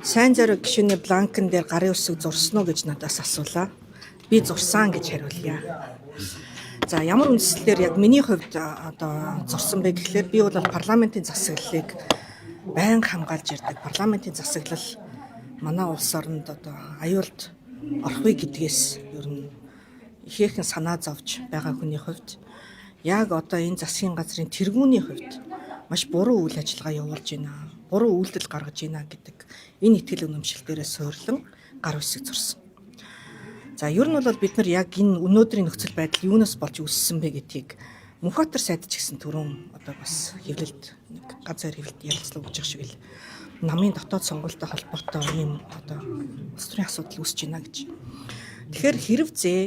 Сайн зориг гишүүний бланкн дээр гарын үсэг зурсан уу гэж надаас асуулаа. Би зурсан гэж хариулъя. За, ямар үндслээр яг миний хувьд одоо зурсан бэ гэхлээр би бол парламентын засаглалыг байнга хамгаалж ярьдаг. Парламентын засаглал манай улс оронд одоо аюулд орох вэ гэдгээс ер нь ихээхэн санаа зовж байгаа хүний хувьд яг одоо энэ засгийн газрын тэргүүний хувьд маш буруу үйл ажиллагаа явуулж байна. Буруу үйлдэл гаргаж байна гэдэг энэ итгэл үнэмшил дээрээ суурлан гар үсэг зурсан. За, ер нь бол бид нар яг энэ өнөөдрийн нөхцөл байдал юунаас болж үүссэн бэ гэдгийг Мөнхбаатар сайд ч гэсэн түрүүн одоо бас хэвлэлд нэг ганц хоёр хэвлэлд ярилцлага өгч байгаа шиг л намын дотоод сонгуультай холбоотой ийм одоо улс төрийн асуудал үүсэж байна гэж. Тэгэхээр хэрв зээ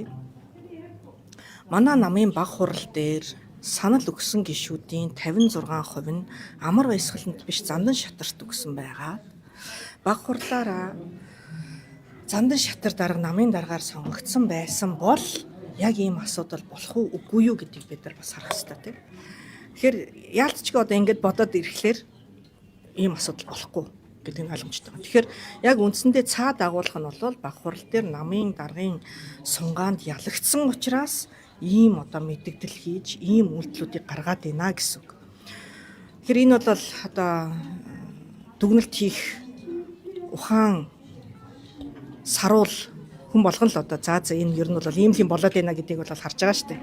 манай намын баг хурал дээр санал өгсөн гишүүдийн 56% нь амар баясгаланд биш, зандан шатарт өгсөн байгаа. Баг хурлаараа зандан шатар дарга намын даргаар сонгогдсон байсан бол яг ийм асуудал болох уу, үгүй юу гэдгийг бид нар бас харах хэрэгтэй, тийм. Тэгэхээр яалтчгүй одоо ингэж бодоод ирэхлээр ийм асуудал болохгүй гэдэг нь ойлгомжтой. Тэгэхээр яг үндсэндээ цаа дагуулах нь бол баг хурал дээр намын даргын сунгаанд ялагдсан учраас ийм одоо мэдэгдэл хийж, ийм үйлдэлүүдийг гаргаад байна гэсэн үг. Тэгэхээр энэ бол одоо дүгнэлт хийх ухаан саруул хүн болгон л одоо за за энэ ер нь бол ийм л юм болоод байна гэдгийг бол харж байгаа шүү дээ.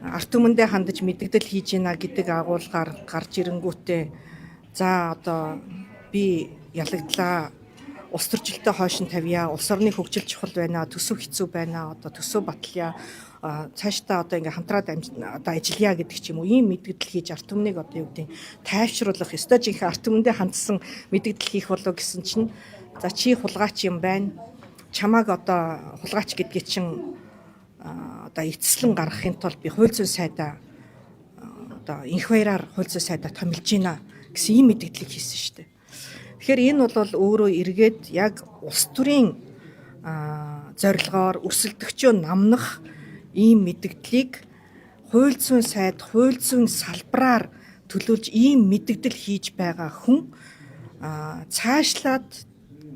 Ард түмэндээ хандаж мэдэгдэл хийж байна гэдэг агуулгаар гарч ирэнгүүтээ за одоо би ялагдлаа, улс төрчлөлтөө хойш нь тавья, улс орны хөгжил чухал байна, төсөв хэцүү байна, одоо төсөв батлая, цаашдаа одоо ингээ хамтраад одоо ажиллая гэдэг ч юм уу, ийм мэдэгдэл хийж ард түмнийг одоо юу гэдэг тайвшруулах ёстой жинхэнэ ард түмэндээ хандсан мэдэгдэл хийх болов гэсэн чинь за чи хулгайч юм байна, чамааг одоо хулгайч гэдгийг чинь одоо эцэслэн гаргахын тулд би хууль зүйн сайдаа одоо инх баяраар хууль зүйн сайдаа томилж байна гэсэн ийм мэдэгдлийг хийсэн шүү дээ. Тэгэхээр энэ бол өөрөө эргээд яг улс төрийн зорилгоор өрсөлдөгчөө намнах ийм мэдэгдлийг хууль зүйн сайд, хууль зүйн салбараар төлөөлж ийм мэдэгдэл хийж байгаа хүн цаашлаад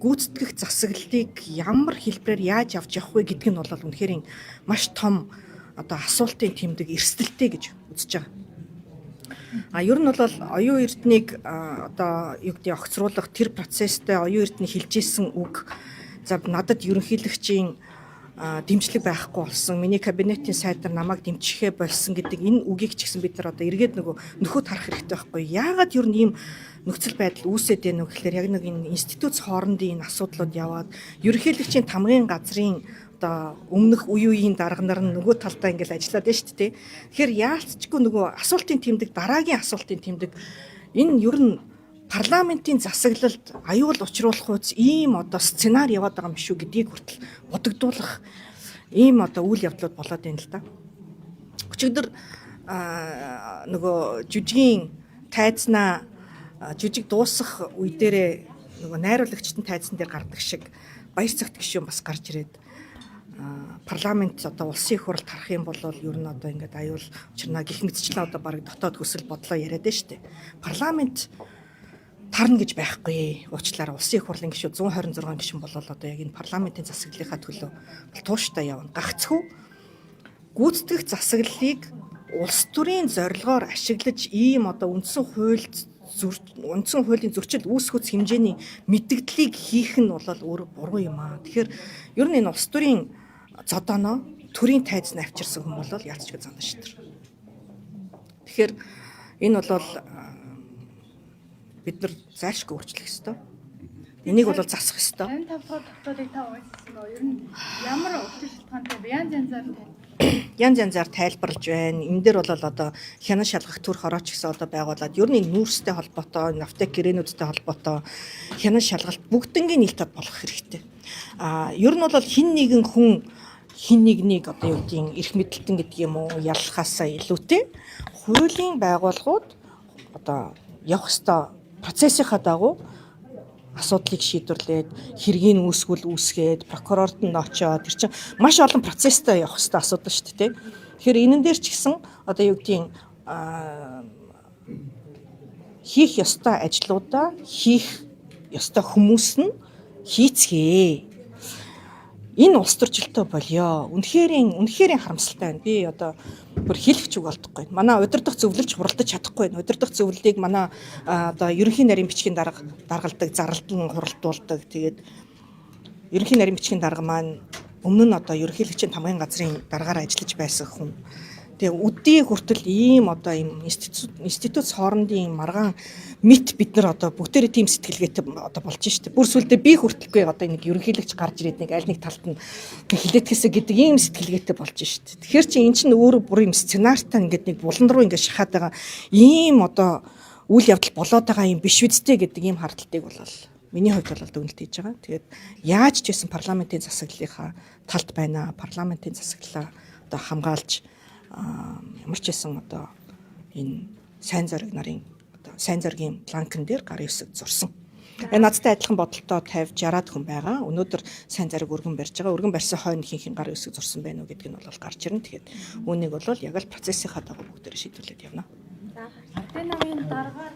гүйцэтгэх засаглалыг ямар хэлбэрээр яаж авч явах вэ гэдг нь бол үнэхээр маш том одоо асуултын тэмдэг, эрсдэлтэй гэж үзэж байгаа. А ер нь бол оюун эрднийг одоо юу гэдэг огцруулах тэр процесстэй оюун эрдэнэ хэлжсэн үг, за надад ерөнхийлөгчийн дэмжлэг байхгүй болсон. Миний кабинетийн сайд нар намайг дэмжихээ болсон гэдэг энэ үгийг ч гэсэн бид нар одоо эргээд нөгөө нөхөд харах хэрэгтэй байхгүй. Яагаад ер нь ийм нөхцөл байдал үүсээд байна вэ гэхлээр яг нэг энэ институт хоорондын энэ асуудлууд яваад ерөнхийлөгчийн тамгын газрын одоо өмнөх үе үеийн дарга нар нь нөгөө талдаа ингээл ажиллаад байна шүү дээ. Тэгэхээр яалтчгүй нөгөө асуултын тэмдэг, дараагийн асуултын тэмдэг энэ ер нь парламентын засаглалд аюул учруулах үз ийм одоо сценар яваад байгаа юм биш үү гэдгийг хүртэл бодогдуулах ийм одоо үйл явдлууд болоод байна л да. Өчигдөр нөгөө жүжигийн тайзнаа жүжиг дуусах үе дээрээ нөгөө найруулагчд нь тайзан дээр гардаг шиг баяр цагт гишүүн бас гарч ирээд парламент одоо улсын их хуралд харах юм бол ер нь одоо ингээд аюул учирна гэх мэтчлэн одоо бараг дотоод хүсэл бодлоо яриад байна шүү дээ. Парламент тарна гэж байхгүй. Уучлаарай, улсын их хурлын гишүүд 126 гишүүн болол одоо яг энэ парламентын засаглалынхаа төлөө бол тууштай явна. Гагцхүү гүйцэтгэх засаглалыг улс төрийн зорилгоор ашиглаж ийм одоо үндсэн хууль үндсэн хуулийн зөрчил үүсгэх хэмжээний мэдэгдлийг хийх нь бол өөрөө буруу юм аа. Тэгэхээр ер нь энэ улс төрийн зодооноо төрийн тайзан авчирсан хүн бол ялцчгүй зандаа шатар. Тэгэхээр энэ бол бид нар зайлшгүй өөрчлөх ёстой. Энийг бол засах ёстой. 55 дугаар тогтоолыг та уйлсан уу? Ер нь ямар учир шалтгаантай бэ? Янз янзаар нь Янз янзаар тайлбарлаж байна. Энэ дээр бол одоо хянан шалгах төр хорооч гэсэн одоо байгуулад ер нь энэ нүүрстэй холбоотой, нафтек гэрээнүүдтэй холбоотой хянан шалгалт бүгднгийн нийт болох хэрэгтэй. А ер нь бол хин нэгэн хүн хин нэгнийг одоо юу гэдгийг эрх мэдэлтэн гэдэг юм уу яллахаасаа илүүтэй хуулийн байгууллагууд одоо явах ёстой процессынхаа дагуу асуудлыг шийдвэрлээд, хэргийг үүсгэл үүсгээд, прокурорт нь очиод тэр чинь маш олон процесстай явах ёстой асуудал шүү дээ. Тэгэхээр энэн дээр ч гэсэн одоо юу гэдгийг хийх ёстой ажлуудаа хийх ёстой хүмүүс нь хийцгээе. Энэ улс төржилтөө болёо. Үнэхээр үнэхээр харамсалтай байна. Би одоо бүр хэлэх ч үг олдохгүй. Манай удирдах зөвлөлч хуралдаж чадахгүй байна. Удирдах зөвлөлийг манай одоо ерөнхий нарийн бичгийн дарга даргалдаг, заралдан хуралдуулдаг. Тэгээд ерөнхий нарийн бичгийн дарга маань өмнө нь одоо ерөнхийлөгчийн тамгын газрын даргаараа ажиллаж байсан хүн. Тэгээ үдээ хүртэл ийм одоо ийм институт хоорондын маргаан мэт бид нар одоо бүгдээрээ тийм сэтгэлгээтэй одоо болж штэ. Бүр сүлдээ би хүртэлгүй одоо нэг ерөнхийлөгч гарч ирээд нэг аль нэг талд нь хилээтгэсэ гэдэг ийм сэтгэлгээтэй болж штэ. Тэгэхээр чи эн чинь өөрөө бүр юм сценартай ингээд нэг булан руу ингээд шахаад байгаа ийм одоо үйл явдал болоод байгаа юм биш үсттэй гэдэг ийм хардталтыг болол миний хувьд бол дүгнэлт хийж байгаа. Тэгээд яаж ч байсан парламентын засаглалынхаа талд байна. Парламентын засаглалаа одоо хамгаалж ямар ч байсан одоо энэ сайн зориг нарын одоо сайн зоригийн бланкн дээр гарын үсэг зурсан. Надтай адилхан бодолтой 50 60-аад хүн байгаа. Өнөөдөр сайн зориг өргөн барьж байгаа. Өргөн барьсан хойно хин хин гарын үсэг зурсан байна уу гэдг нь бол гарч ирнэ. Тэгэхээр үүнийг бол яг л процессынхаа дагуу бүгдээрээ шийдвэрлээд явна. Ардын намын даргаар